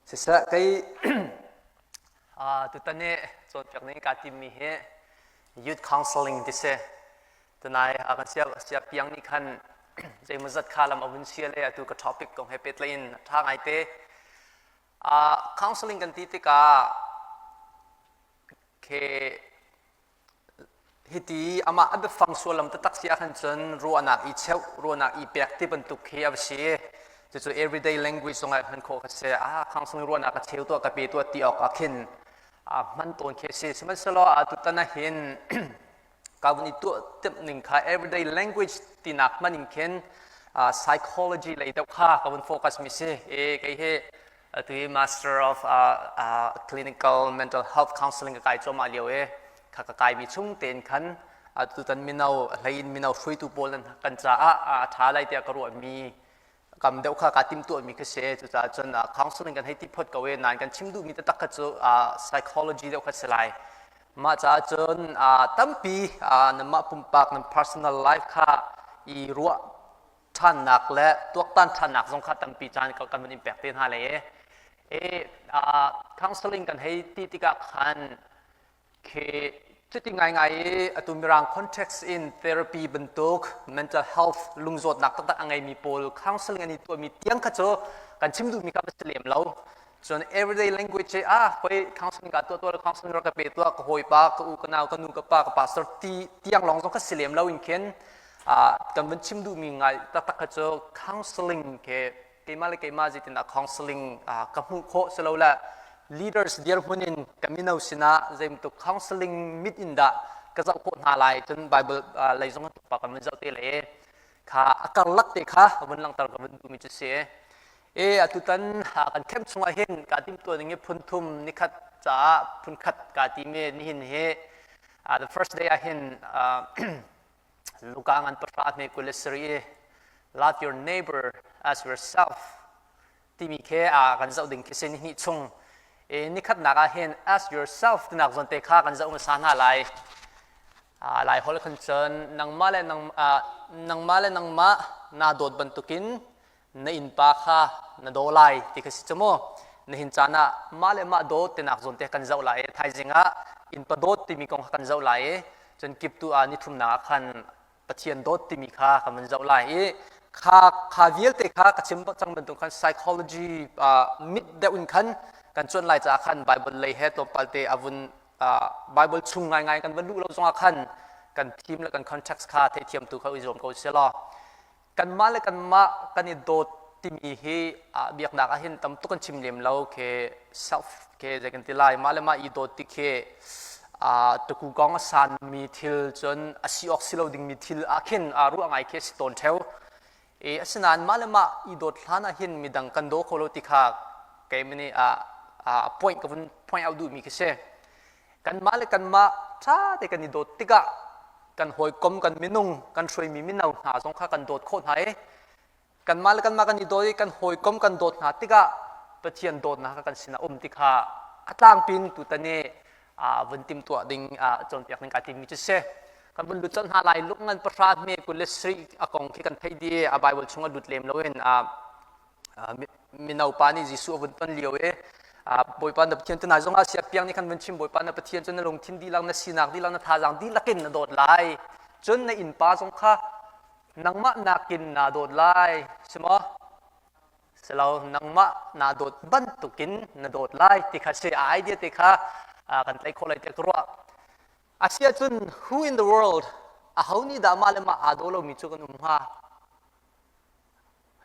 Siseh, kei tutan i cawnpiak ning kaa timmi hi youth counseling ti si. Tunai kan sia piang nih khan zeimawzat kha lam a vun sial i atu ka topic kong he pehtlaih in a ṭha ngaite. Counseling kan ti tikah khi Hiti amah a biafang sullam taktak si ahkhan cun ruahnak i cheuh, ruahnak i pek ti bantuk khi a va si. Cucu everyday language zongah hman khawh kha si. Ah, counseling ruahnak ka cheu tuah, ka pe tuah ti awk ah khin hman tawn khi a si. Sihmanhsehlaw atutan ah hin ka vun i tuah timh ning kha everyday language tinak hman in khin psychology lei deuh kha ka vun focus mi si. E, kei hi Atu hi Master of Clinical Mental Health Counseling ka kai cuahmah lio i kha ka kaimi chung tein khan tutan mino hlei in mino hruaitu pawl nan kan caah a ṭha lai tiah ka ruahmi kam deuh kha kaa timhtuahmi khi si. Cucaah cun counseling kan hei ti phot ko i nain kan chim duhmi taktak kha cu psychology deuh kha si lai. Mah caah cun tampi nanmah pumpak nan personal life kha i ruah ṭhannak le tuaktan ṭhannak zong kha tampi caan kan van in pek te hna lai i counseling kan hei ti tikah khan khi cuti ngaingai i atu mirang context in therapy bantuk mental health lungzawtnak taktak a ngeimi pawl counseling an i tuahmi tiang kha cu kan chim duhmi kha va si lem lo. Cun everyday language ah hoi counseling ka tuah tuah counseling rak ka pe tuah ka hawipa ka u ka nau ka nu ka pa ka pastor ti tiang lawng zong kha si lem lo in khin kan vun chim duhmi ngai taktak kha cu counseling ke keimah le keimah zeitindah counseling ka hmuh khawh silole leaders dirhmun in ka mino sinah zeibantuk counseling mit in dah ka zoh khawh hna lai. Cun Bible lei zong pa kan vun zoh te le kha a karlak te kha vun langhter ka vun duhmi cu si. E atutan kan camp chungah hin kaa timhtuah ning i phun thum nikhat caah phun khat kaa tim i nihin hi the first day ah hin Luka ngan pahra hme 27 i "Love your neighbor as yourself" timi khi kan zoh ding khi si ni hnih chung. I nikhatnak ah hin "as yourself" tinak zawn te kha kan zoh hmasa hna lai. Lai holh khan cun nangmah le nang, nangmah le nangmah naa dawt bantukin na innpa kha na daw lai ti kha si cu mu. Nihin caan ah mah le mah dawt tinak zawn te kan zoh lai i thaizing ah innpa dawt timi kong kha kan zoh lai i cun kiptu ah nithumnak ah khan Pathian dawt timi kha kan van zoh lai i kha kha vialte kha ka chim cang bantuk khan psychology mit deuh in khan kan cuanh lai caah khan Bible lei he tlawmpal te a vun Bible chung ngaingai kan van luh lo zongah khan kan theme le kan context kha theihthiam tu kha i zuam ko sih law. Kanmah le kanmah kan i dawt timi hi biaknak ah hin tam tuk kan chim lem lo. Khi self khi zei kan ti lai, mah le mah i dawt ti khi tuku kong a sanmi thil cun a si awk si lo dingmi thil ah khin ruah ngai khi a si tawn theo e. Asinain mah le mah i dawt hlan ah hin midang kan daw kho lo ti kha keimah nih a point ka vun point out duhmi khi si. Kanmah le kanmah ṭha te kan i dawt tikah kan hawikom, kan minung, kan hruaimi mino hna zong kha kan dawt khawh hna i kanmah le kanmah kan i dawt i kan hawikom kan dawt hna tikah Pathian dawtnak kha kan sinah um ti kha a tlangpi in tutan i vun timhtuah ding cawnpiak ding kaa timmi cu si. Kan vun lut colh hna lai. Luk ngan pahra hme 27 a kong khi kan theih dih i a Bible chung a lut lem loin mino pa nih Jesuh a vun ton lio i Bawipa na Pathian tunai zongah siak piang nih khan vun chim, Bawipa na Pathian cu na lungthin dihlak, na sinak dihlak, na thazaang dihlak in na dawt lai, cun na innpa zong kha nangmah nakin naa dawt lai si maw silo nangmah naa dawt bantukin na dawt lai ti kha si. A idea te kha kan tlaih khawh lai tiah ka ruah. Asiahcun who in the world, aho nih dah mah le mah aa daw lomi cu kan um hnga?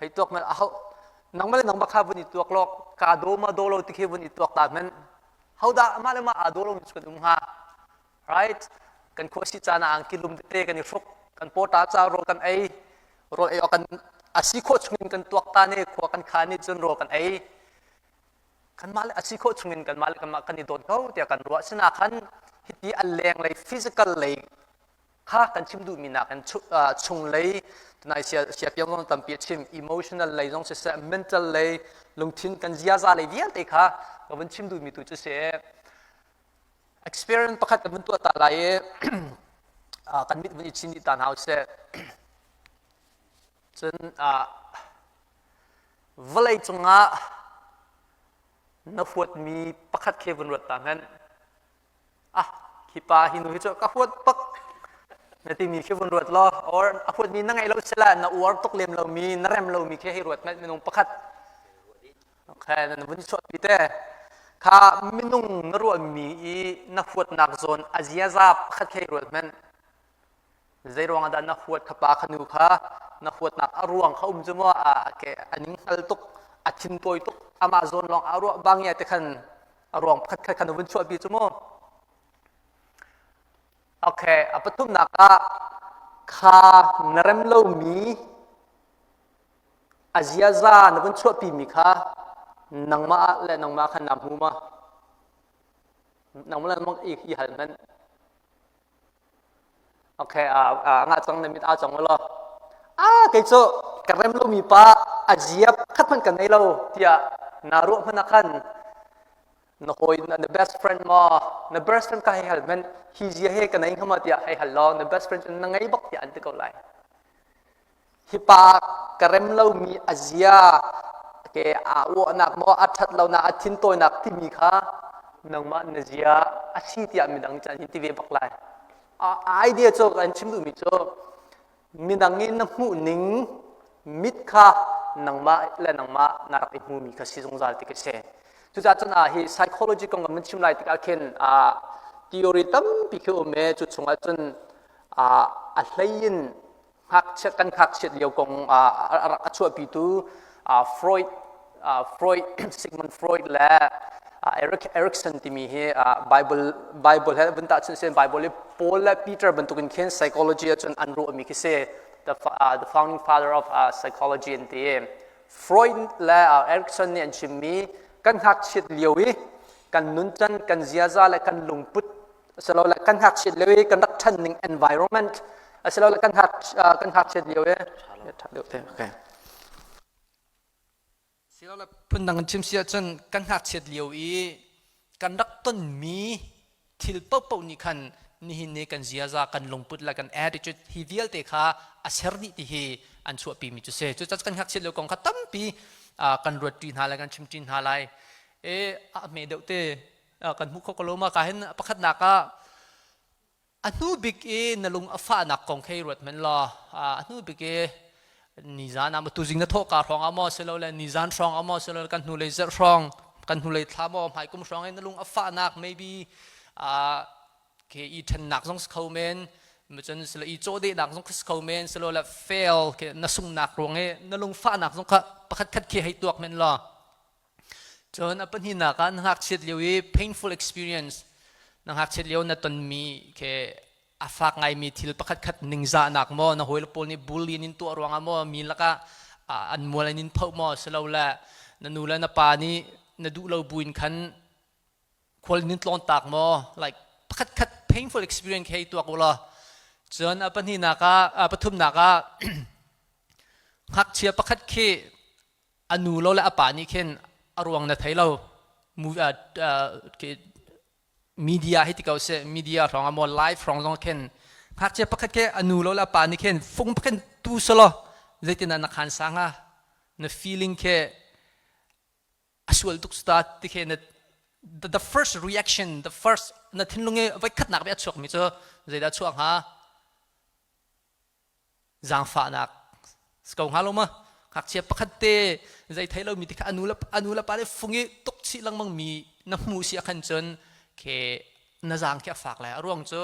Hei tuak hmanh, aho nangmah le nangmah kha vun i tuak law kaa daw ma daw lo ti khi vun i tuak ta hmanh. Hodah mah le mah aa daw lomi cu kan um hnga? Right, kan khuasi caan ah angki lum tete kan i hruk, kan pawta ca rawl kan ei, rawl ei awk kan a si khawh chungin kan tuak ta ne, khua kan khan nih cun rawl kan ei. Kanmah le a si khawh chungin kanmah le kanmah kan i dawt ko tiah kan ruah. Sina khan hiti a lenglei physical lei kha kan chim duhmi nakin chunglei tunai sia piang zong tampi a chim, emotional lei zong siseh, mental lei, lungthin kan ziaza lei vialte kha ka vun chim duhmi tu cu si. Experiment pakhat kan vun tuah ta lai i kan mit vun i chin dih ta hna usih. Cun vawlei cungah. Na huatmi pakhat khi vun ruat ta hmanh. Ah, hi pa hi nu hi cu ka huat bak na timi khi vun ruat law or a huatmi na ngeih lo sila na uar tuk lem lomi na rem lomi khi hei ruat hmanh minung pakhat. Okay, na vun chuahpi te. Kha minung na ruahmi i na huatnak zawn a ziaza pakhat khi hei ruat hmanh. Zei ruangah dah na huat kha pa kha nu kha na huatnak a ruang kha um cu maw a ke a ning hngal tuk a thin tawi tuk amah zawn lawng a ruah bang ya te khan a ruang pakhat khat khan vun chuahpi cu mu. Okay, a pathumnak ah kha na rem lomi a ziaza na vun chuahpi mi kha nangmah le nangmah khan naa hmu ma? Nangmah le nangmah i hal hmanh. Okay, a nga cang na mit aa cang law. Ah, kei cu ka rem lomi pa a zia khat hmanh ka nei lo tiah naa ruah hmanh ah khan na hawi na best friend maw na best friend ka hei hal hmanh hi zia he ka nei hnga maw tiah hei hal law na best friend cu na ngei bak tiah an ti ko lai. Hi pa ka rem lomi a zia ke aa uahnak maw a ṭhat lonak a thintawinak timi kha nangmah na zia a si tiah midang nih an ti ve bak lai. A idea cu an chim duhmi cu midang nih na hmuh ning mit kha nangmah le nangmah na rak i hmumi kha si zungzal ti ka si. Cucaah cun hi psychology kong kan chim lai tikah khin theory tampi khi um i cu chungah cun a hlei in ngakchiat kan ngakchiat lio kong a chuahpitu Freud Freud Sigmund Freud le Eric Erikson timi hi Bible Bible he vun tahchunh sin Bible i Paul le Peter bantukin khin psychology ahcun an ruahmi khi si the founding father of psychology an ti. Freud le Erikson nih an chimmi kan ngakchiat lio i kan nuncan kan ziaza le kan lungput asilole kan ngakchiat lio i kan rak ṭhan ning environment asilole kan hngak kan ngakchiat lio i ṭha deuh te okay silole phundang in chim si ahcun kan ngakchiat lio i kan rak tonmi thil paohpaoh nih khan nihin ni kan ziaza kan lungput le kan attitude hi vialte kha a ser dih ti hi an chuahpi mi cu si cucaah kan ngakchiat lio kong kha tampi kan ruat ṭi hna lai kan chim ṭi hna lai e a hme deuh te kan hmuh kho ko lo ma ka hin pakhatnak ah a hnu bik i na lung a fahnak kong khei ruat men law a hnu bik i nizan ah tuzing na thawh ka hrawng ah maw silole nizan hrawng ah maw silole kan hnulei zarh hrawng kan hnulei thla maw hmaikum hrawng i na lung a fahnak maybe ke i ṭhennak zong si kho men cun silo i cawhdehnak zong si kho men silole fail ke na sungnak ruang i na lung fahnak zong kha pakhat khat khi hei tuak men law. Cun a pahnihnak ah na ngakchiat lio i painful experience na ngakchiat lio na tonmi khi a fak ngaimi thil pakhatkhat ningzahnak maw na hawile pawl nih bully in tuah ruangah maw mi lakah an mual an in phoh maw silole na nu le na pa nih na duh lo buin khan khual in tlawn tak maw like pakhatkhat painful experience khi tuak u law. Cun a pahnihnak ah a pathumnak ah ngakchia pakhat khi a nu lo le a pa nih khin a ruang na thei lo media hi ti ko seh media hrawng ah maw live hrawng zong khin ngakchia pakhat ke a nu lo le a pa nih khin fung pakhin tu selaw zeitin na khan sang a na feeling ke a sual tuk sta ti khe na the first reaction the first na thinlung i voi khatnak ve a chuak mi cu zeidah chuak hnga? Zaangfahnak si ko hnga lo ma? Ngakchia pakhat te zei thei lomi ti kha anu le pa le fung i tuk chih lengmang mi na hmu si ahkhan cun ke na zaang khi a fak lai. A ruang cu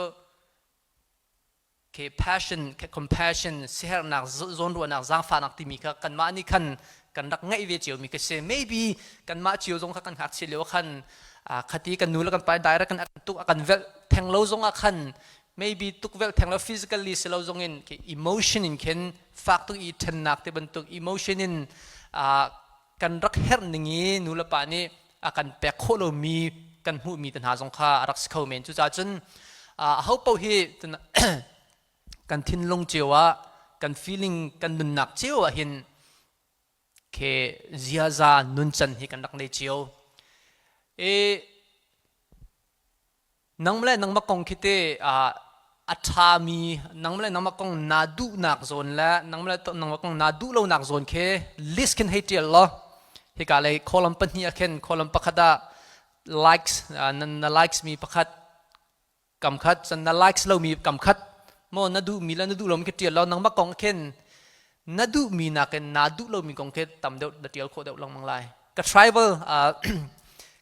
ke passion ke compassion sihernak zawnruahnak zaangfahnak timi kha kanmah nih khan kan rak ngeih ve cio mi ka si. Maybe kanmah cio zong kha kan ngakchia lio khan khati kan nu le kan pa direct kan tuk a kan velh theng lo zong ah khan maybe tukvelh theng lo physically si lo zong in emotion in khin fak tuk i ṭhennak te bantuk emotion in kan rak herh ning i nu le pa nih a kan pek khawh lomi kan hmuhmi te hna zong kha a rak si kho men. Cucaah cun aho paoh hi kan thinlung cio ah kan feeling kan nunnak cio ah hin ke ziaza nuncan hi kan rak nei cio i Nang le nangmah kong khi te a ṭhami nangmah le nangmah kong naa duhnak zawn le nangmah le nangmah kong naa duh lonak zawn khi list khin hei ṭial law. Hika lei column pahnih ah khin column pakhat ah likes na likes mi pakhat kam khat cun na likes lomi kam khat maw na duhmi le na duh lomi khi ṭial law nangmah kong khin na duhmi nakin naa duh lomi kong khi tam deuh na ṭial khawh deuh lengmang lai. Ka tribal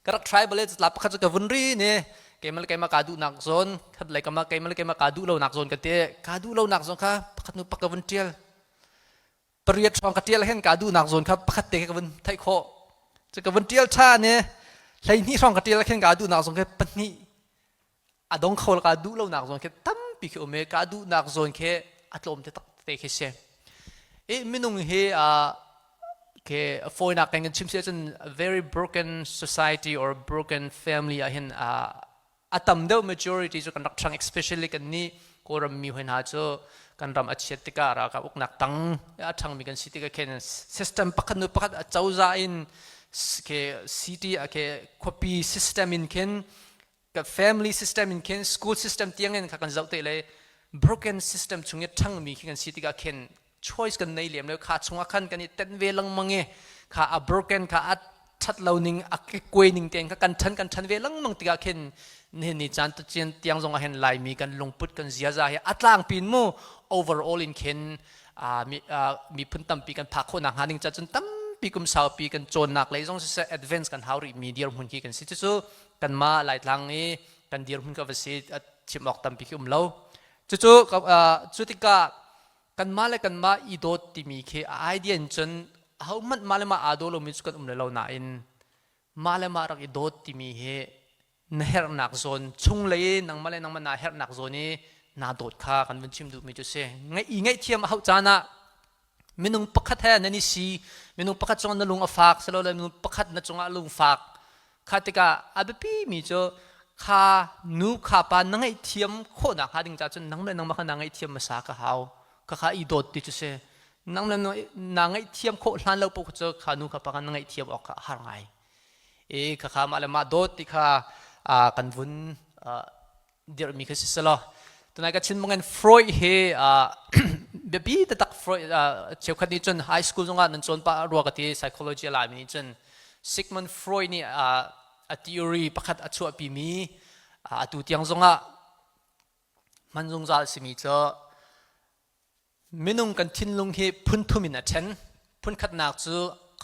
ka rak tribal i catlap pakhat cu ka vun ri ni keimah le keimah kaa duhnak zawn khat lei kam ah keimah le keimah kaa duh lonak zawn ka ti. Kaa duh lonak zawn kha pakhat hnu pakhat ka vun ṭial. Pariat hrawng ka ṭial hin kaa duhnak zawn kha pakhat te ka vun theih khawh. Cu ka vun ṭial ṭhan i 12 hrawng ka ṭial khin kaa duhnak zawn khi pahnih a dong kho kaa duh lonak zawn khi tampi khi um i kaa duhnak zawn khi a tlawm te tak te khi si. I minung hi ke fawinak kan kan chim si ahcun a very broken society or broken family ah hin a tam deuh majority cu kan rak ṭhang, especially kan nih Kawlram mi hoi hna cu kan ram a chiat tikah ralkap uknak tang a ṭhangmi kan si tikah khin system pakhat nu pakhat a cozah in ke city ke khuapi system in khin ka family system in khin school system tiang in kha kan zoh te le broken system chung i ṭhangmi khi kan si tikah khin choice kan nei lem lo. Kha chungah khan kan i tenh ve lengmang i kha a broken kha a that lo ning a kuai ning tein kha kan than kan than ve lengmang tikah khin nihin ni caan tiang tiang zong ah hin Laimi kan lungput kan ziaza hi a tlangpin mu overall in khin miphun tampi kan phak khawh nak hnga ding ca cun tampi kum saupi kan cawnnak lei zong siseh advance kan hau rih mi dirhmun khi kan si. Cucu kanmah Laitlang i kan dirhmun ka va si, chim awk tampi khi um lo. Cucu cu tikah kanmah le kanmah i dawt timi khi a idea in cun ahohmanh mah le mah aa daw lomi cu kan um le lo nain mah le mah rak i dawt timi hi na herhnak zawn chung lei i nangmah le nangmah naa herhnak zawn i naa dawt kha kan vun chim duhmi cu si. I ngaihthiam a hauh caan ah minung pakhat he nan i si, minung pakhat cungah na lung a fak silole minung pakhat na cungah lung fak kha tikah a biapi mi cu kha nu kha pa na ngaihthiam khawhnak hnga ding caah cun nang le nangmah kha naa ngaihthiam hmasa ka hau. Kha kha i dawt ti cu si. Nang le naa ngaihthiam khawh hlan lo paoh cu kha nu kha pa kha na ngaihthiam awk kha a har ngai i kha kha mah le mah dawt ti kha kan vun dirhmi kha si selaw tunai ka chin bangin Freud hi biapi taktak. Freud cheukhat nih cun high school zongah nan cawn pah rua ka ti, psychology a laimi nih cun. Sigmund Freud nih a theory pakhat a chuahpi mi atu tiang zongah hman zungzal simi cu minung kan thinlung hi phun thum in a ṭhen. Phun khatnak cu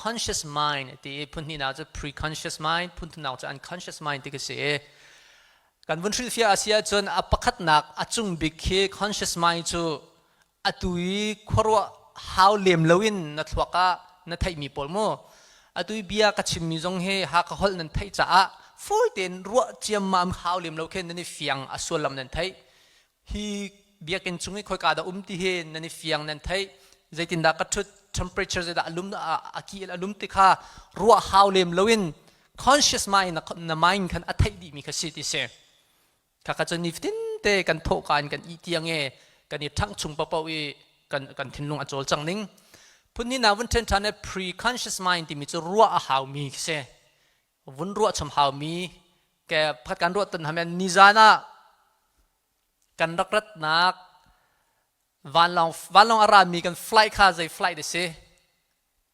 conscious mind ti i phun hnihnak cu preconscious mind, phun thumnak cu unconscious mind ti ka si i kan vun hrilhfiah a si ahcun a pakhatnak a cung bik khi conscious mind cu atu i khuaruah hau lem loin na thluak ah na theihmi pawl mu. Atu i bia ka chimmi zong hi Hakha holh nan theih caah fawi tein ruah ciammam hau lem lo khin nan i fiang, a sullam nan theih. Hi biakinn chung i khoika dah um ti hi nan i fiang, nan theih. Zeitindah ka ṭhut, temperature zeidah a lum, a ki a lum ti kha ruah hau lem loin conscious mind na mind khan a theih dihmi kha si ti si. Kha kha cu nifatin te kan thawhka in kan ih tiang i kan i ṭhangh chung paohpaoh i kan kan thinlung a cawlcang ning. Phun hnih na vun ṭhen ṭhan i pre-conscious mind timi cu ruah a haumi khi si, vun ruah chom haumi ke. Pakhat kan ruah ton hamen nizan ah kan rak ratnak vanlawng vanlawng a rami kan flight kha zei flight a si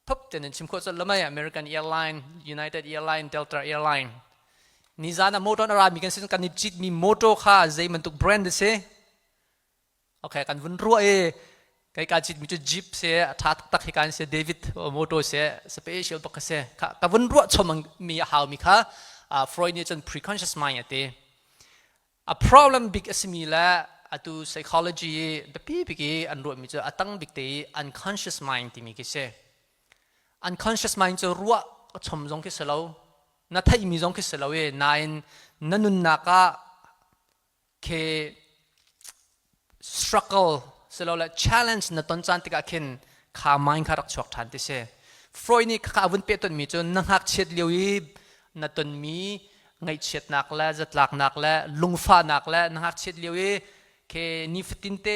thop ten in chim khawh colh lamai. American Airline, United Airline, Delta Airline. Nizan ah motor a rami kan sin kan i citmi motor kha zei bantuk brand a si? Okay, kan vun ruah i kai ka citmi cu Jeep se, a ṭha taktak hi kan se, David motor se, special bak se kha ka vun ruah chom mi a hau mi kha Freud nih cun preconscious mind a ti. A problem bik a simi le atu psychology i biapi bik i an ruahmi cu a tang bik te i unconscious mind timi khi si. Unconscious mind cu ruah chom zong khi si lo, na theihmi zong khi si lo i nain na nunnak ah khi struggle silole challenge na ton caan tikah khin kha mind kha rak chuak ṭhan ti si. Freud nih kha a vun peh tonmi cu na ngakchiat lio i na tonmi ngaihchiatnak le zatlaknak le lungfahnak le na ngakchiat lio i ke nifatin te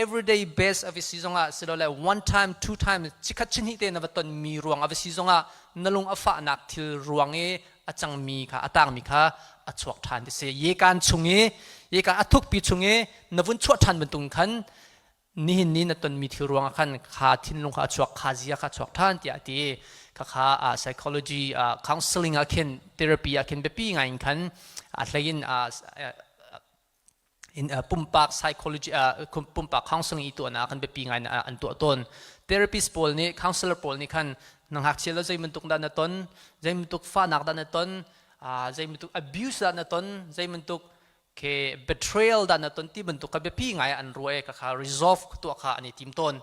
everyday base a si zongah silole one time, two time, chikhat chihnih te na va tonmi ruang a va si zongah na lung a fahnak thil ruang i a cangmi kha a tangmi kha a chuak ṭhan ti si. Yekan chung i yeka a thukpi chung i na vun chuah ṭhan bantuk khan nihin ni na tonmi thil ruangah khan kha thinlung kha a chuak, kha zia kha a chuak ṭhan tiah a ti. Khakha psychology counseling ah khin, therapy ah khin biapi ngai in khan a hlei in in pumpak psychology, pumpak counseling i tuahnak kan biapi ngai an tuah tawn. Therapist pawl nih, counselor pawl nih khan na ngakchia lo zei bantuk dah na ton, zei bantuk fahnak dah na ton, zei bantuk abuse dah na ton, zei bantuk ke betrayal dah na ton ti bantuk kha biapi ngai an ruah i kha resolve tuah kha an i tim tawn.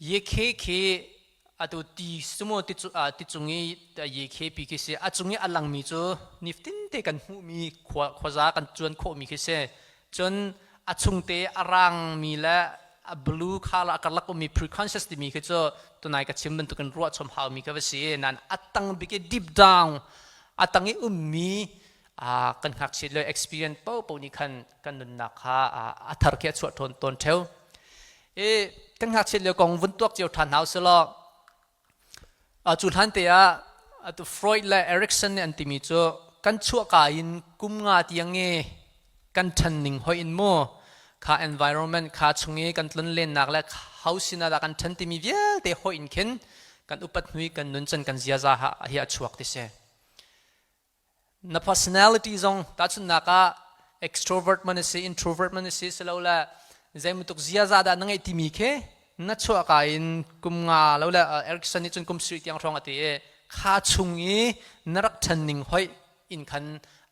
Yekhe khi atu ti sumo ti ti cung i yekhe pi khi si. A cung i a langmi cu niftin te kan hmuhmi khua khuaza kan cuan khawhmi khi si. Cun a chungte a rangmi le a blue color a karlak ummi preconscious timi khi cu tunai ka chim bantukin ruah chom haumi kha va si. Nan a tang bik i deep down a tang i ummi kan ngakchiat le experience paohpaoh nih khan kan nunnak kha a thar khi a chuah ṭhawn tawn ṭheo. I kan ngakchiat lio kong vun tuak cio ṭhan hna usih cu hlan te ah atu Freud le Erikson nih an timi cu kan chuahka in kum nga tiang i kan ṭhan ning hoi in mu kha environment kha chung i kan tlonlennak le ho sinah dah kan ṭhan timi vialte hoi in khin kan upat hnui kan nuncan kan ziaza hi a chuak ti si. Na personality zong tahchunhnak ah extrovert man si, introvert man si, silole zeibantuk ziaza dah na ngeih timi khi na chuahka in kum nga lo le Erikson nih cun kum sarih tiang hrawng a ti i kha chung i na rak ṭhan ning hoih in khan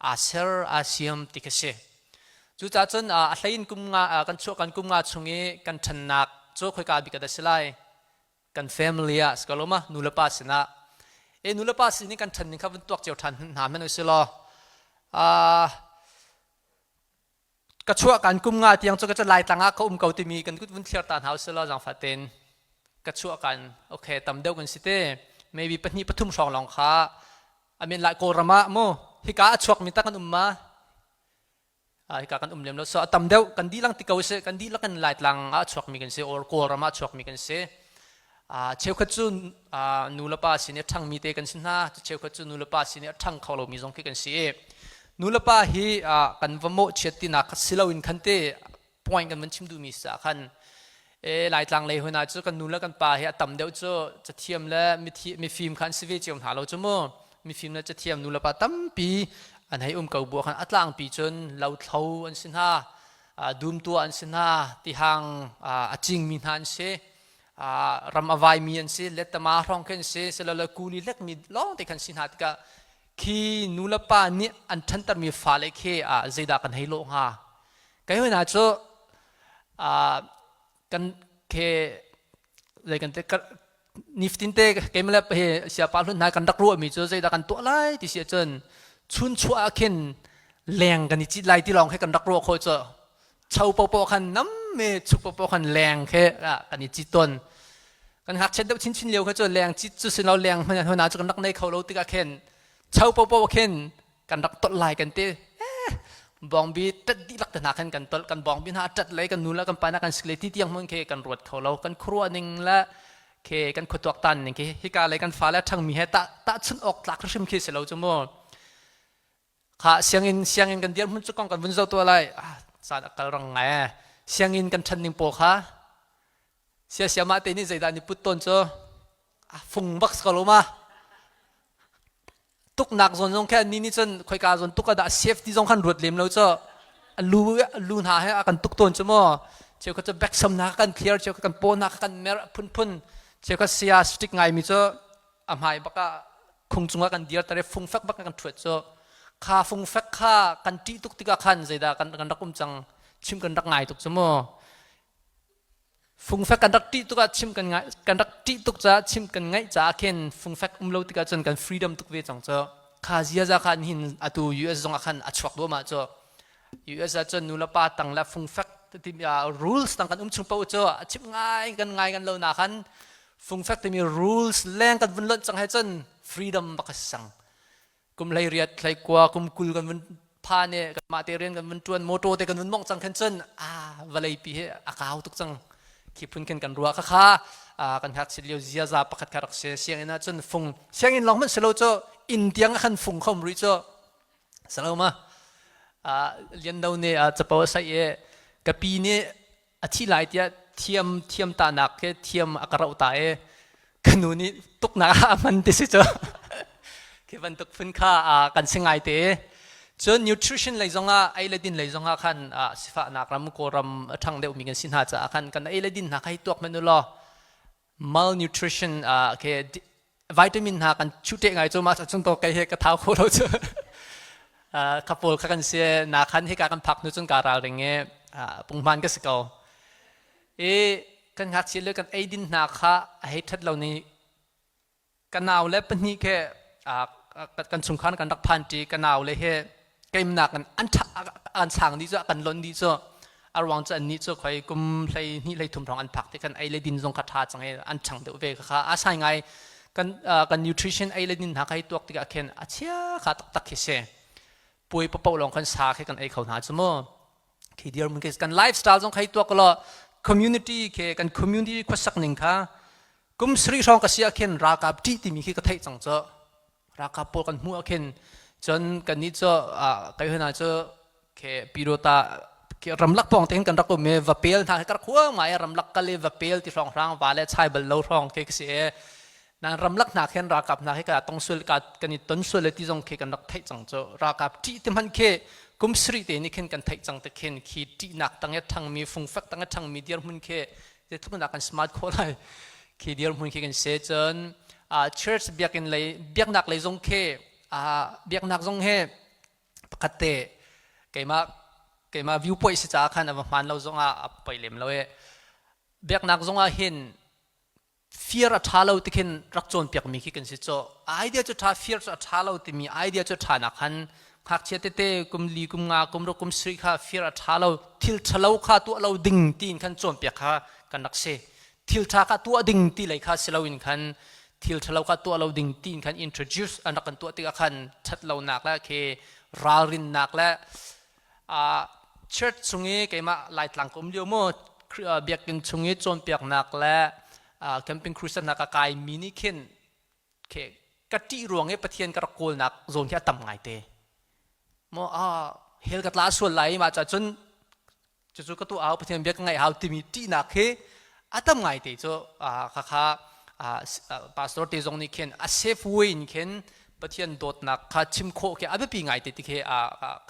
aa ser aa siam ti khi si. Cucaah cun a hlei in kum nga kan chuah kan kum nga chung i kan ṭhannak cu khoika bik ah dah si lai? Kan family ah si ko lo ma, nu le pa sinah e nu le pa sin in kan ṭhan ning kha vun tuak cio ṭhan hna hmanh usih law, ka chuah kan kum nga tiang cu ka cu Laitlang ah ka um ko timi kan kut vun thliar ta hna usih law, zaangfah tein. Ka chuah kan, okay, tam deuh kan si te, maybe pahnih pathum hrawng lawng kha amin lai Kawlram ah mu hika a chuakmi tak kan um ma? Hika kan um lem lo. So a tam deuh kan dihlak ti ko sih, kan dihlak kan Laitlang ah chuakmi kan si or Kawlram ah chuakmi kan si. Cheukhat cu nu le pa sin i a ṭhangmi te kan si hna, cheukhat cu nu le pa sin i a ṭhang kho lomi zong khi kan si. Nu le pa hi kan va mawhchiat tinak si loin khan te point kan van chim duhmi si ah khan e Laitlang lei hun ah cu kan nu le kan pa hi a tam deuh cu cathiam le mifim kha an si ve cio hna lo cu mu. Mifim le cathiam nu le pa tampi an hei um ko bu khan a tlangpi cun lothlo an si hna, dumtua an si hna, tihang a cingmi hna an si, ram a vaimi an si, lettama hrawng khi an si, silole kuli lekmi lawng te khan si hna tikah khi nu le pa nih an ṭhantermi fale khi zeidah kan hei lawh hnga? Kai hoi hna cu kan ke zei kan te nifatin te keimah le he siapa hlun hna kan rak ruahmi cu zeidah kan tuah lai ti si ahcun chun chuah ah khin leng kan i cit lai ti lawng khi kan rak ruah khawh cu. Cho popoh khan nam me chuk popoh khan leng khi kan i cit tawn. Kan ngakchiat deuh chinchin lio kha cu leng cit cu silo leng hman hna cu kan rak nei kho lo tikah khin cho popoh khin kan rak tolh lai kan ti. Bawngbi tat dihlak te hna khan kan tolh, kan bawngbi hna tat lei kan nu le kan pa na kan sik le ti tiang hmun khi kan ruat kho lo. Kan khuaruah ning le khi kan khuatuak tan ning khi hika lei kan fa le ṭhangmi he tah tahchunh awk tlak hrim khi si lo cu mu. Kha sianginn sianginn kan dir hmun cu kong kan vun zo tua lai. Caan a kal rang ngai. Sianginn kan ṭhan ning pawl kha sia sia mah te nih zeidah ni put tawn cu a fung bak ko lo ma? Tuknak zawn zong khe ni nih cun khoika zawn tuk ah dah safety zong khan ruat lem lo cu a lu lu hna he a kan tuk tawn cu mu. Cheukhat cu backsam hna kan clear, cheukhat kan paw hna kan mer phunphun, cheukhat sia stick ngai mi cu a hmai bak ah khung cungah kan dir tar i fungfek bak kan ṭhuat cu. Kha fungfek kha kan ṭih tuk tikah khan zeidah kan kan rak um cang chim kan rak ngai tuk cu mu. Fungfek kan rak ṭih tuk ah chim kan ngai kan rak ṭih tuk caah chim kan ngaih caah khin fungfek um lo tikah cun kan freedom tuk ve cang cu. Kha ziaza khan hin atu US zong ah khan a chuak duahmah cu. US ah cun nu le pa tang le fungfek timi rules tang kan um chung paoh cu a chim ngai kan ngai kan lo na khan fungfek timi rules leng kan vun lonh cang he cun freedom bak a si cang. Kum 18 21 kum 20 kan vun phan i kanmah te rian kan vun ṭuan, motor te kan vun mongh cang khan cun a vawlei pi hi a kau tuk cang khi phun khin kan ruah. Khakha kan ngakchiat lio ziaza pakhat kha rak si. Sianginn ah cun fung, sianginn lawng hmanh si lo cu, inn tiang ah khan fung khom rih cu saloma. Lian Do nih capo a saih i ka pi nih a thi lai tiah thiam thiam tahnak he thiam a ka roh ta i. Ka nu nih tuknak ah a hman ti si cu. Khi bantuk phun kha kan si ngai te. Cun nutrition lei zongah, ei le din lei zongah khan sifahnak ram, Kawlram a ṭhang deuhmi kan si hna caah khan kan ei le din hna kha hi tuak hmanh u law malnutrition ke vitamin hna kan chute ngai cu mah cun to kei he ka thau kho lo cu. Kha pawl kha kan si na khan hika kan phak hnu cun ka ralring i punghman ka si ko. I kan ngakchia le kan eidin hna kha a hei ṭhat lo ni. Ka nau le pahnih ke kan chungkhar kan rak phan ṭi. Ka nau le he keimnak an an sang dih cu, kan lonh dih cu. A ruang cu annih cu khoi kum 12 13 hrawng an phak ti kan ei le din zong kha ṭha cang i an ṭhang deuh ve. Kha a sai ngai kan kan nutrition, ei le din hna kha hi tuak tikah khin a chia kha taktak khi si. Puai papo lawng khan sa khi kan ei kho hna cu mu. Khi dirhmun khi kan lifestyle zong khai tuak law, community khi kan community khuasak ning kha, kum 7 hrawng ka si ah khin ralkap ṭih timi khi ka theih cang cu. Ralkap pawl kan hmuh ah khin cun kan nih cu kai hna cu ke pirota ramlak pawng te kan rak um i vapel hna khi ka rak hua ngai. Ramlak kal i vapel ti hrawng hrang va le chai bal lo hrawng khi ka si i nan ramlak hna khin ralkap hna khi ka tong sul ka kan i ton sul le ti zong khi kan rak theih cang cu. Ralkap ṭih ti hmanh khi kum 7 te nih khin kan theih cang te khin, khi ṭihnak tang i ṭhangmi, fungfek tang i ṭhangmi dirhmun khi zeitluk in kan smart khawh lai, khi dirhmun khi kan se. Cun church, biakinn lei, biaknak lei zong khi, biaknak zong he pakhat te keimah viewpoint si caah khan a va hmaan lo zong ah a poi lem lo i, biaknak zong ah hin fear a ṭha lo ti khin rak cawnpiakmi khi kan si cu. Idea cu ṭha, fear cu a ṭha lo timi idea cu ṭha nak khan ngakchia tete kum 4, kum 5, kum 6, kum 7 kha fear a ṭha lo, thil ṭhalo kha tuah lo ding tiin khan cawnpiak kha kan rak si. Thil ṭha kha tuah ding ti lei kha si loin khan thil ṭhalo kha tuah lo ding tiin khan introduce an rak kan tuah tikah khan ṭhat lonak le khi ralrinnak le church chung i keimah Laitlang ka um lio mu, biakinn chung i cawnpiaknak le camping crusade hna ka kai mi nih khin ka ṭih ruang i Pathian ka rak kawlnak zawn khi a tam ngai te maw. Hell ka tla sual lai, mah cah cun cucu ka tuah hau, Pathian bia ka ngaih hau timi ṭihnak khi a tam ngai te cu. Khakha pastor te zong nih khin a safe way in khin Pathian dawtnak kha chim khawh khi a biapi ngai te ti khi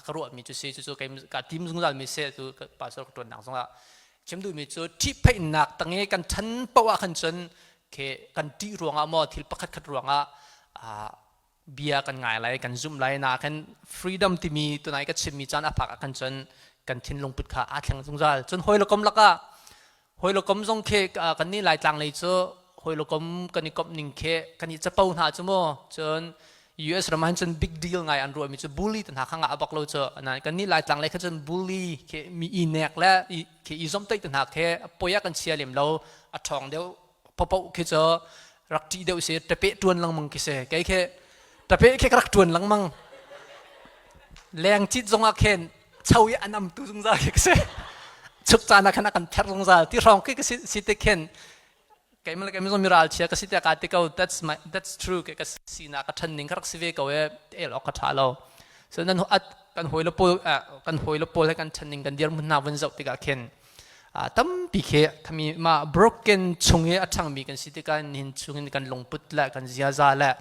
ka ruahmi cu si. Cucu ka tim zungzal mi si. Cu pastor ka ṭuannak zongah chim duhmi cu, ṭhihphaihnak tangi kan ṭhan paoh ah khan cun khi kan ṭih ruangah maw, thil pakhat khat ruangah bia kan ngai lai, kan zumh lai na khan freedom timi tunai ka chimmi caan a phak ah khan cun kan thinlung put kha aa thleng zungzal. Cun hawi le kom lakah, hawi le kom zong khi kan nih Laitlang lei cu hawi le kom kan i komh ning khi kan i capo hna cu mu. Cun US ram ah cun big deal ngai an ruahmi cu bully te hna kha ngah bak lo cu. Kan nih Laitlang lei kha cun bully khi, mi i nek le khi i zomhtaih te hna khi poi ah kan chia lem lo. A ṭhawng deuh popo khi cu rak ṭih deuh si, ṭapeh ṭuan lengmang khi si. Kei khi ṭapeh khi ka rak ṭuan lengmang. Leng cit zongah khin cho i an am tu zungzal khi ka si. Chuk caan ah khan a kan pherh zungzal ti hrawng khi ka si. Si te khin keimah le keimah zong miral chia ka si tiah kaa ti ko. That's true. Ke ka sinak ka ṭhan ning ka rak si ve ko e, el awk ka ṭha lo. So nan kan hawi le pawl, kan hawi le pawl he kan ṭhan ning, kan dirhmun hna vun zoh tikah khin tampi khi khami mah broken chung i a ṭhangmi kan si tikah, nihin chungin kan lungput le kan ziaza le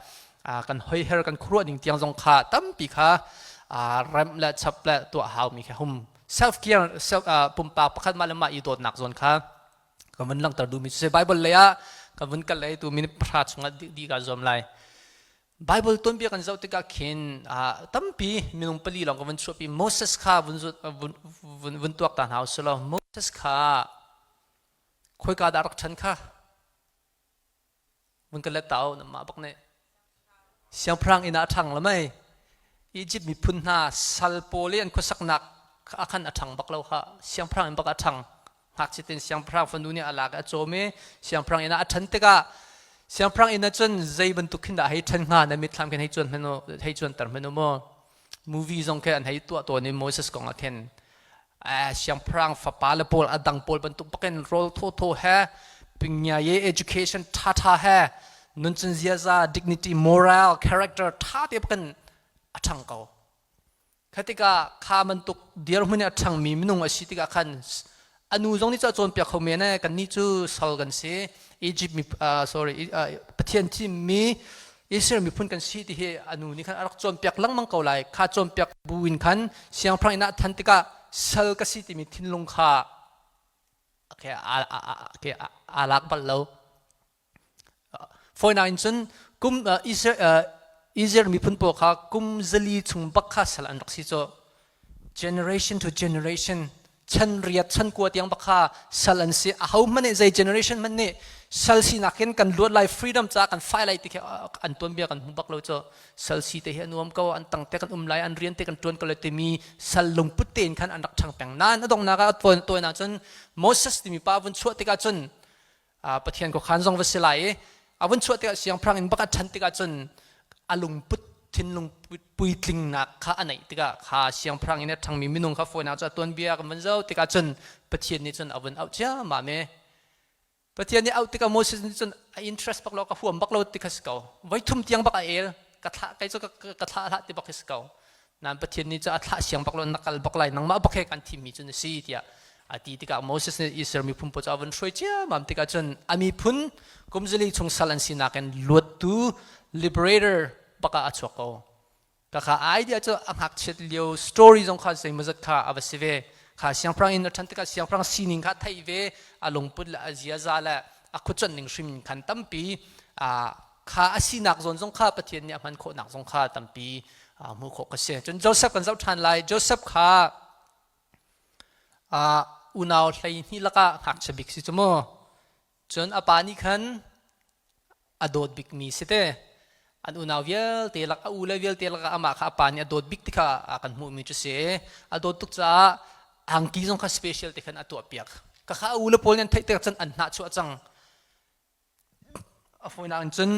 kan hoiher, kan khuaruah ning tiang zong kha tampi kha remh le chap le tuah haumi kha hum. Self care, self pumpak pakhat mah le mah i dawtnak zawn kha ka vun langhter duhmi cu. Bible lei ah ka vun kal lei tu minute 10 chungah di ka zuam lai. Bible tuanbia kan zoh tikah khin tampi minung pali lawng ka vun chuahpi. Moses kha vun vun vun, vun tuak ta hna usih law, Moses kha khoika dah rak ṭhan kha vun ka let ta u. Namah bak nih siangpahrang inn ah a ṭhang lamai. Egypt miphun hna sal pawl i an khuasaknak ah khan a ṭhang bak lo kha. Siangpahrang inn bak a ṭhang. Ngakchia ten siangpahrang fanu nih a lak, a cawm i siangpahrang inn ah a ṭhan tikah, siangpahrang inn ah cun zei bantuk khin dah hei ṭhan hnga? Na mitthlam khin hei cuan hmanh u, hei cuanter hmanh u mu. Movie zong khi an hei tuah tawn i Moses kong ah khin siangpahrang fapa le pawl a dang pawl bantuk bakin rawl thawthaw he, pingya ye education ṭhaṭha he, nuncun ziaza, dignity, moral, character ṭha te bakin a ṭhang ko. Kha tikah kha bantuk dirhmun i a ṭhangmi minung a si tikah khan a nu zong nih cu a cawnpiak kho men e. Kannih cu sal kan si. Egypt mi sorry Pathian thimmi Israel miphun kan si ti hi a nu nih khan a rak cawnpiak lengmang ko lai. Kha cawnpiak bu in khan siangpahrang inn ah than tikah sal ka si timi thinlung kha aa lak bal lo. Fawinak in cun kum Israel miphun pawl kha kum 400 chung bak kha sal an rak si cu. Generation to generation chan riat chan kua tiang bak kha sal an si. Aho hmanh nih zei generation hmanh nih sal sinak in kan luat lai freedom ca kan fai lai ti khi an tuanbia kan hmu bak lo cu. Sal si te hi a nuam ko an tang te kan um lai an rian te kan tuan ko lai timi sal lungput tein khan an rak ṭhang peng. Nain a donghnak ah tawinak cun Moses timi pa vun chuah tikah cun Pathian khuakhan zong va si lai i a vun chuah tikah siangpahrang in bak a ṭhan tikah cun a lungput thinlung puitlingnak kha a neih tikah kha siangpahrang in a ṭhangmi minung kha fawinak cu a tuanbia kan vun zoh tikah cun Pathian nih cun a vun auh ciammam i Pathian nih auh tikah Moses nih cun a interest bak lo ka huam bak lo ti kha si ko voi thum tiang bak a el ka thlah kei cu ka thlah hlah ti bak hi si ko Nain Pathian nih cu a thlah siang bak lo na kal bak lai nangmah bak he kan thimmi cu na si tiah a ti tikah Moses nih Israel miphun pawl cu a vun hruai ciammam tikah cun a miphun kum zali chung sal an sinak in luattu liberator bak ah a chuak ko. Kaka idea cu a ngakchiat lio story zong kha zeimawzat kha a va si ve. Kha siangpahrang in a ṭhan tikah siangpahrang sining kha theih ve a lungput le a ziaza le a khuacuanh ning hrim khan tampi kha a sinak zawn zong kha Pathian nih a hman khawhnak zong kha tampi hmuh khawh ka si. Cun Joseph kan zoh ṭhan lai. Joseph kha unau 12 lakah ngakchia bik si cu mu. Cun a pa nih khan a dawt bikmi si te. An unau vialte lak a ule vialte lakah amah kha a pa nih a dawt bik ti kha kan hmuhmi cu si. A dawt tuk caah angki zong kha special te khan a tuahpiak. Ka kha a ule pawl nih an theih tikah cun an hnah chuah cang. A fawinak in cun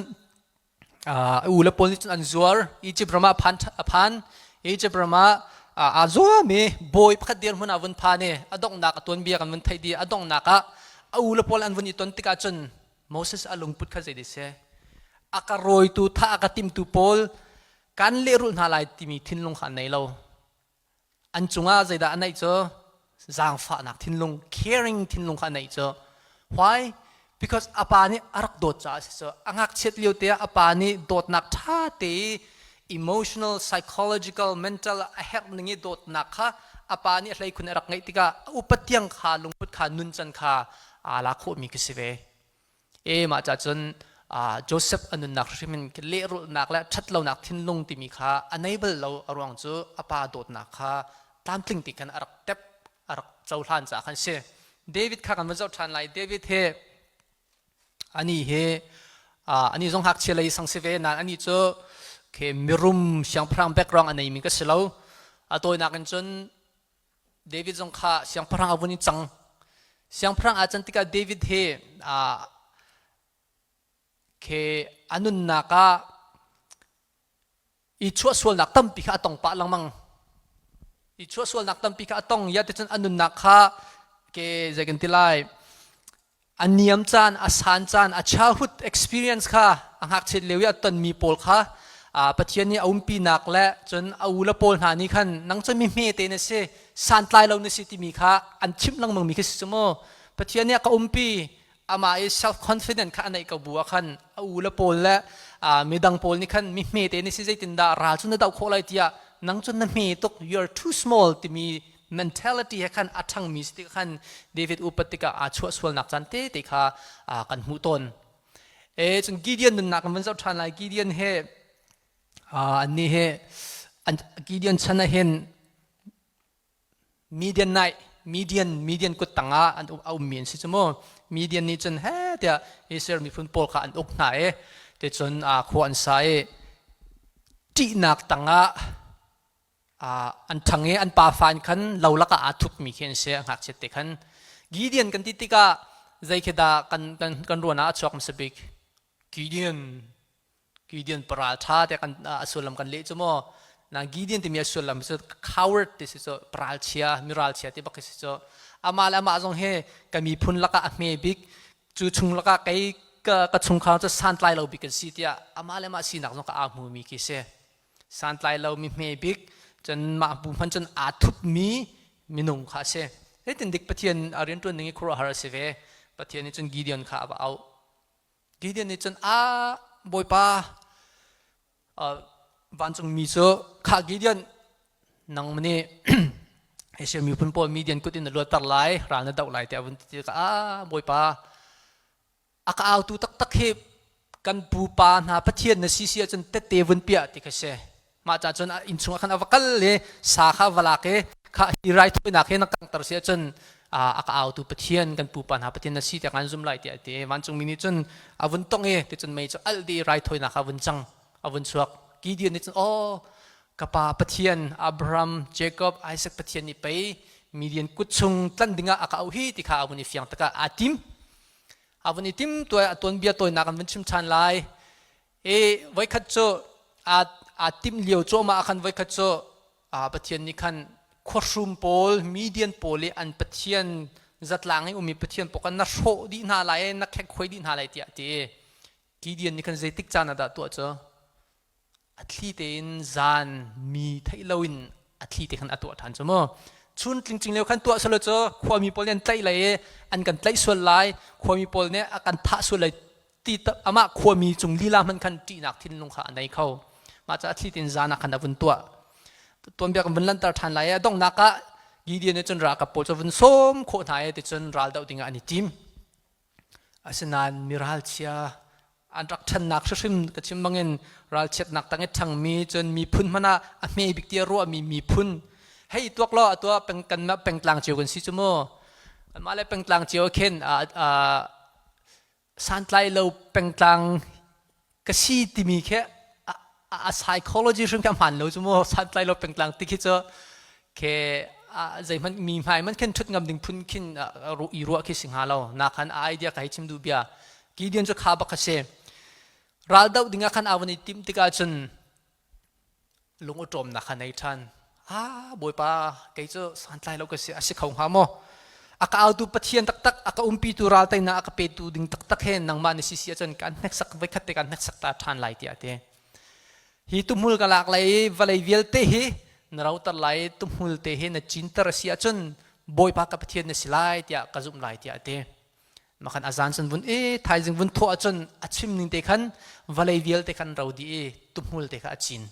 a u le pawl nih cun an zuar. Egypt ram ah a phan. Egypt ram ah aa zuam i bawi pakhat dirhmun ah vun phan i a donghnak a tuanbia kan vun theih dih. A donghnak ah a u le pawl an vun i ton tikah cun Moses a lungput kha zei seh a ka rawitu thah a ka timtu pawl kan lehrulh hna lai timi thinlung kha an nei lo. An cungah zeidah a neih cu zaangfahnak thinlung, caring thinlung kha a neih cu. Why? Because a pa nih a rak dawt caah a si cu. A ngakchiat lio te ah a pa nih dawtnak ṭha te i emotional, psychological, mental a herh ning i dawtnak kha a pa nih a hleikhun a rak ngeih tikah a upat tiang kha lungput kha nuncan kha aa la khawhmi khi si ve. E mah ca cun Joseph a nunnak hrim in lehrulhnak le ṭhatlonak thinlung timi kha a nei bal lo a ruang cu a pa dawtnak kha tlamtling ti khan a rak tep a rak cohlan caah khan si. David kha kan van zoh ṭhan lai. David he ani he ani zong ngakchia lei sang si ve nain ani cu ke mirum siangpahrang background a neimi ka si lo. A tawinak in cun David zong kha siangpahrang a vun i cang. Siangpahrang aa can tikah David hi ke a nunnak ah i chuahsualnak tampi kha a tong pah lengmang. I chuahsualnak tampi kha a tong. Ya ticun a nunnak kha ke zei kan ti lai a niam caan, a san caan, a childhood experience kha a ngakchiat lio i a tonmi pawl kha Pathian nih a umpinak le cun a u le pawl hna nih khan nang cu mi hme te na si, santlai lo na si timi kha an chimh lengmang mi khi si cu mu. Pathian nih a ka umpi, amah i self confident kha a neih ko bu ah khan a u le pawl le midang pawl nih khan mi hme te na si zeitindah ral cu na doh khawh lai tiah nang cu na hme tuk you are too small timi mentality he khan a ṭhangmi si tikah khan David upat tikah aa chuah sualnak caan tete kha kan hmuh tawn. E cun Gideon nunnak kan van zoh ṭhan lai. Gideon he annih he Gideon chan ah hin Midian nai Midian Midian kut tangah an a ummi an si cu mu. Midian nih cun he tiah Israel miphun pawl kha an uk hna i te cun khua an sa i ṭihnak tangah an ṭhang i an pafa in khan lo lakah aa thupmi khi an si a ngakchiat te khan Gideon kan ti tikah zei khi dah kan kan kan ruan ah a chuak hmasa bik Gideon Gideon paral ṭha te kan a sullam kan leh cu maw na Gideon timi a sullam cu coward ti si cu paral chia miral chia ti bak khi si cu amah le amah zong hi ka miphun lakah a hme bik cu chung lakah kei ka ka chungkhar cu santlai lo bik kan si tiah amah le amah sinak zong ka aa hmumi khi si Santlai lo mi hme bik cun mah bu hmanh cun aa thupmi minung kha a si. Zeitin dik Pathian a rianṭuan ning i khuaruahhar a si ve. Pathian nih cun Gideon kha a va auh. Gideon nih cun a Bawipa vancungmi cu kha Gideon nang nih Israel miphun pawl Midian kut in na luatter lai ral na doh lai tiah a vun ti tikah a Bawipa a ka autu taktak hi kan pupa hna Pathian na si si ahcun tette vun piah ti kha si. Mah ca cun innchung ah khan a va kal i sa kha va lak i kha hi raithawinak hi na kanghter si ahcun a ka autu Pathian kan pupa hna Pathian na si tiah kan zum lai tiah a ti. Vancungmi nih cun a vun tong i ticun mei cu alh dih i raithawinak kha a vun cang a vun chuak. Gideon nih cun aw ka pa Pathian Abraham, Jacob, Isaac Pathian nih pei Midian kut chung tlanh dingah a ka auh hi ti kha a vun i fiang takah aa tim. A vun i tim tuai a tuanbia tawinak an vun chim ṭhan lai. I voikhat cu aa timh lio cuahmah ah khan voikhat cu Pathian nih khan khuahrum pawl Midian pawl i an pathian zatlang i ummi pathian pawl kha na hrawh dih hna lai na khekkhoi dih hna lai tiah a ti. Gideon nih khan zeitik caan ah dah tuah cu? A thli tein zan mi theih loin a thli te khan a tuah ṭhan cu mu. Chun tlingcing lio khan tuah selaw cu khuami pawl nih an tlaih lai i an kan tlaih sual lai, khuami pawl nih a kan thah sual lai ti amah khuami cung lila hmanh khan ṭihnak thinlung kha a nei kho. Mah caah thli tein zan ah khan a vun tuah. Tuanbia kan vun lanhter ṭhan lai i a donghnak ah Gideon nih cun ralkap pawl cu a vun sawm khawh hna i ticun ral doh dingah an i tim. Asinain miralchia an rak ṭhannak hrimhrim ka chim bangin ralchiatnak tang i ṭhangmi cun miphun hmanh ah a hme bik tiah ruahmi miphun hei tuak law a tuah peng kanmah pengtlang cio kan si cu mu. Kanmah le pengtlang cio khin santlai lo pengtlang ka si timi khi a psychology hrim khi a hmaan lo cu mu santlai lo pengtlang ti khi cu ke zeihmanh mi hmai man khin ṭhut ngam ding phun khin i ruah khi si hnga lo na khan a idea ka hei chim duh bia Gideon cu kha bak a si ral doh dingah khan aa van i timh tikah cun lung awṭawmnak kha nei ṭhan. Ah, Bawipa, kei cu santlai lo ka si, a si kho hnga maw? A ka autu Pathian taktak, a ka umpitu ral teinak a ka petu ding taktak he nangmah na si si ahcun kan hneksak voikhat te kan hneksak ta ṭhan lai tiah a ti. Hi tuhmul ka lak lai i vawlei vialte hi na roter lai i tuhmul te hi na cinter a si ahcun Bawipa ka Pathian na si lai tiah ka zumh lai tiah a ti. Makhan a zan cun vun i thaizing vun thawh ahcun a chim ning te khan vawlei vialte khan ro dih i tuhmul te kha a cin.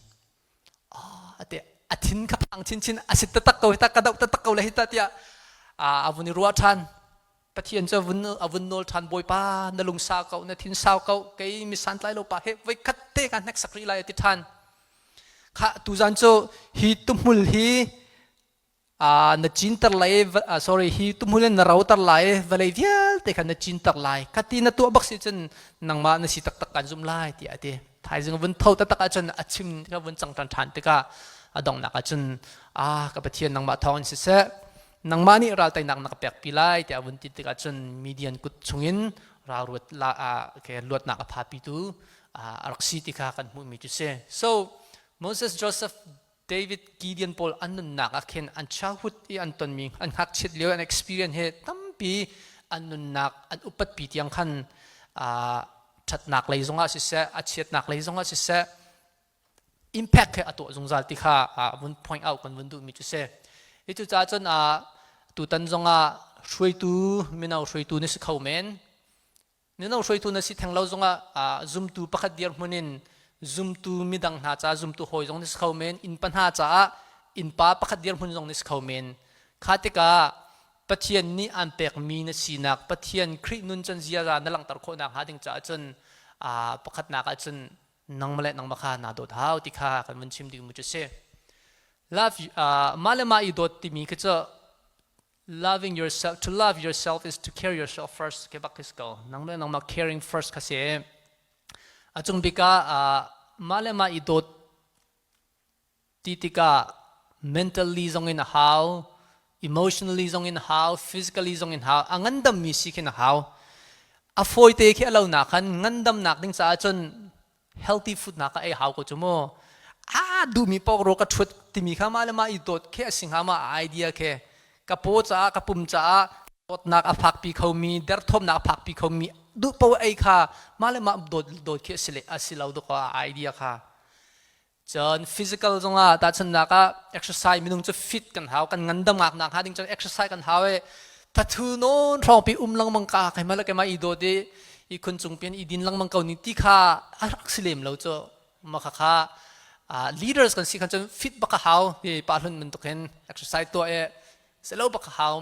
Ate a thin kha phang chinchin a sit taktak ko hi ta ka doh taktak ko le hi ta tiah a vun i ruah ṭhan. Pathian cu a vun nawl ṭhan Bawipa na lungsa ko na thin sau ko kei mi santlai lo pa he voi khat te ka hneksak rih lai a ti ṭhan. Kha tuzan cu hi tuhmul hi na cinter lai sorry hi tumhul in na roter lai vawlei vialte kha na cinter lai kati na tuah bak si cun nangmah na si taktak kan zum lai tiah a ti thaizing vun tho taktak ahcun a chim ka vun cang ṭhan ṭhan tikah a donghnak ahcun a ka Pathian nangmah thawng in siseh nangmah nih ral teinak na ka pek pi lai tiah vun ti tikah cun Midian kut chungin ral ruat la ke luatnak a phapitu a rak si ti kha kan hmuhmi cu si so Moses Joseph David Gideon pawl an nunnak ah khin an childhood i an tonmi an ngakchiat lio an experience he tampi an nunnak an upatpi tiang khan ṭhatnak lei zongah siseh a chiatnak lei zongah siseh impact he a tuah zungzal ti kha vun point out kan vun duhmi cu si. Hi cu caah cun tutan zongah hruaitu mino hruaitu na si kho men Mino hruaitu na si theng lo zongah zumtu pakhat dirhmun in zumtu midang hna caah zumtu hawi zong na si kho men innpa hna caah innpa pakhat dirhmun zong na si kho men kha tikah Pathian nih aan pekmi na sinak Pathian Khrih nun cun ziaza na langhter khawhnak hnga ding caah cun pakhatnak ah cun nangmah le nangmah kha naa dawt hau ti kha kan vun chim ding mu cu si love mah le mah i dawt timi khi cu Loving yourself, to love yourself is to care yourself first. Ke bak ko. Nang le nangmah caring first kha si. A cung bik ah mah le mah i dawt ti tikah mentally zong in a hau, emotionally zong in a hau, physically zong in hau, a ngandammi si khin a hau. A fawite khi a lo nak khan ngandamnak ding caah cun healthy food na ka ei hau ko cu mu a duhmi paoh ro ka ṭhut timi kha mah le mah i dawt khi a si hnga ma idea khi ka paw caah ka pum caah dawtnak a fakpi khomi derthawmnak a fakpi khomi duh paoh ei kha mah le mah dawt dawt khi a si le a si lo dawk a idea kha cun physical zongah tahchunhnak ah exercise minung cu fit kan hau kan ngandam ngak nak hnga ding cun exercise kan hau i thathu nawn hrawngpi um lengmang ka keimah le keimah i dawt i. Ihkhun cung pian i din lengmang ko ni ti kha a rak si lem lo cu. Ma kha kha leaders kan si khan cun fit bak a hau hi pa hlun bantuk hin exercise tuah e selo bak a hau.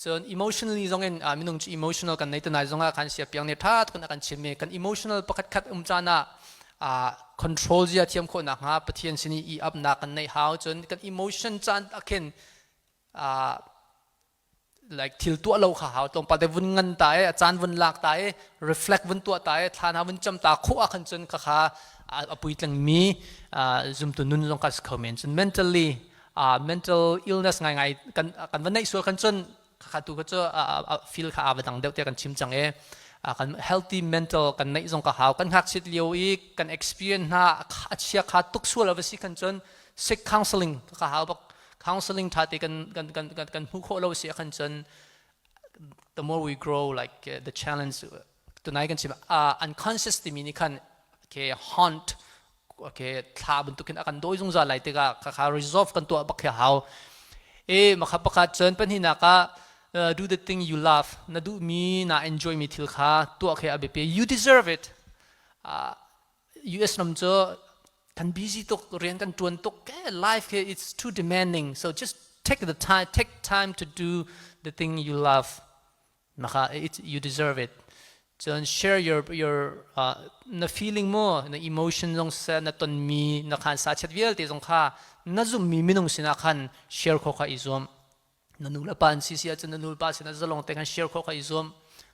Cun emotionally zong in minung cu emotional kan nei tunai zongah khan sia piang nih tha tuk in a kan chim i kan emotional pakhat khat um caan ah control zia thiam khawh nak hnga Pathian sin i i upnak kan neih hau. Cun kan emotion caan ah khin like thil tuah lo kha hau. Tlawmpal te vun ngan ta e, a caan vun lak ta e, reflect vun tuah ta e, thla hna vun cam ta khawh ah khan cun kha kha a puitling mi zumtu nun zong kha si kho men. Cun mentally mental illness ngaingai kan kan van neih sual kan cun kha tu kha cu feel kha a va dang deuh te kan chim cang e. Kan healthy mental kan neih zong ka hau. Kan ngakchit lio i kan experience hna a chia kha tuk sual a va si khan cun seek counseling ka hau bak. Counseling tha te kan kan kan kan kan hmuh khawh lo si khan cun the more we grow, like the challenge tunai kan chim unconscious timi nih khan okay haunt, okay thla bantukin a kan dawi zungzal lai tikah kha kha resolve kan tuah bak khi hau e. Makha pakhat. Cun pahnihnak ah do the thing you love. Na duh mi, na enjoy mi thil kha tuah khi a biapi. You deserve it. US ram cu kan busy tuk, rian kan tuan tuk ke, life ke it's too demanding, so just take the time, take time to do the thing you love. Maka it's, you deserve it. Cun share your na feeling mo, na emotion zong se, na tonmi na khan sa chat vialte zong kha na zummi minung sinah khan share kho kha i zuam. Na nu le pa an si si ahcun na nu le pa sinah zalong te khan share kho kha i zuam.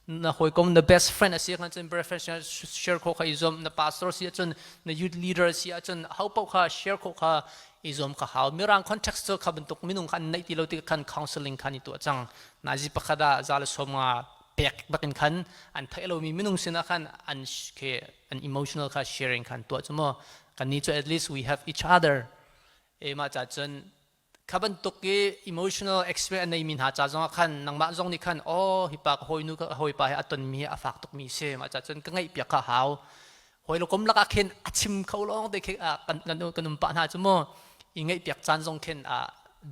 Na hawikom, na best friend a si khan cun best friend share kho kha i zuam. Na pastor si ahcun, na youth leader si ahcun ho paoh kha share kho kha i zuam kha hau. Mirang context cu kha bantuk minung kha an neih ti lo ti khan counseling khan i tuah cang. Nazi pakhat ah 150 pek bakin khan an theih lomi minung sinah khan an ke an emotional kha sharing khan tuah cu mu. Kan ni cu at least we have each other e. Mah ca cun kha bantuk i emotional experience a neimi hna ca zongah khan nangmah zong nih khan, oh, hi pa ka hawinu, ka hawipa hi a tonmi hi a fak tukmi si, mah ca cun ka ngaih piak kha hau. Hawi lo kom lakah khin a chim kho lawng te khi kan kan kan um pah hna cu mu. I ngaih piak caan zong khin a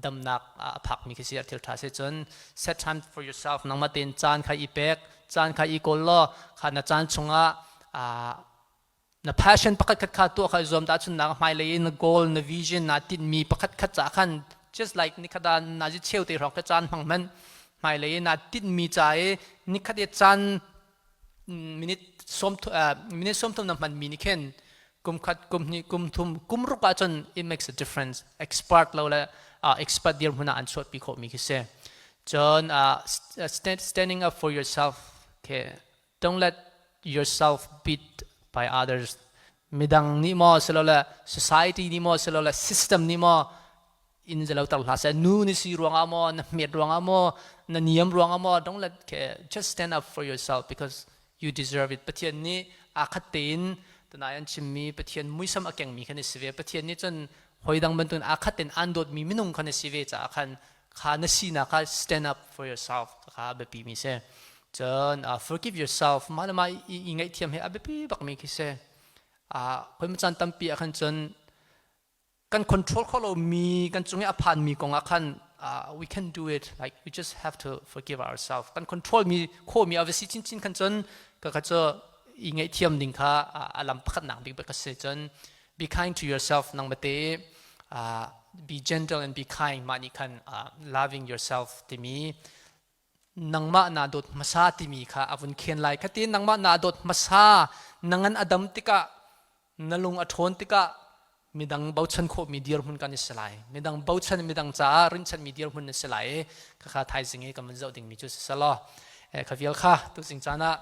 damnak a phakmi khi si a thil tha si. Cun set time for yourself. Nangmah tein caan kha i pek, caan kha i kawl law kha na caan chungah na passion pakhat khat kha tuah kha i zuam. Tahchunhnak, hmailei in na goal, na vision, naa tinhmi pakhat khat ca khan just like nikhat ah nazi cheu te hrawng kha caan hmang hmanh. Hmailei in naa tinhmi ca i nikhat i caan minute sawm minute 30 na hmanmi nih khin kum khat, kum hnih, kum thum, kum ruk ahcun it makes a difference. Expert lo le expert dirhmun ah an chuahpi khawhmi khi si. Cun standing up for yourself, okay, don't let yourself beat by others. Midang nih maw silole society nih maw silole system nih maw in zelo tar hlah seh. Nu ni si ruangah maw, na hmet ruangah maw, na niam ruangah maw, don't let, just stand up for yourself because you deserve it. Pathian nih aa khat tein tunai an chimmi Pathian muisam a kengmi khan si ve. Pathian nih cun hoi dang bantukin aa khat tein an dawtmi minung khan si ve caah khan kha na sinak kha stand up for yourself kha biapi mi si. Cun forgive yourself. Mah le mah i ngaihthiam hi a biapi bakmi khi si. Khoi caan tampi ah khan cun kan control kho lomi kan cung i a phanmi kong ah khan we can do it, like we just have to forgive ourselves. Kan control mi khomi a va si chinchin khan cun ka kha cu i ngaihthiam ding kha a lam pakhatnak bik bak a si. Cun be kind to yourself. Nang mate be gentle and be kind. Mah nih khan loving yourself timi, nangmah naa dawt hmasa timi kha a vun khen lai. Khatin nangmah naa dawt hmasa, nangan a dam tikah, na lung a ṭhawn tikah midang bochan khawhmi dirhmun kan i si lai. Midang bochan, midang caah rinchanmi dirhmun na si lai i khakha thaizing i kan vun zoh dingmi cu si selaw kha vial kha tuzing caan ah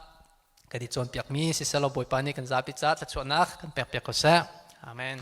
kan i cawnpiakmi si selaw Bawipa nih kan zapi ca thluachuahnak kan pek piak ko seh. Amen.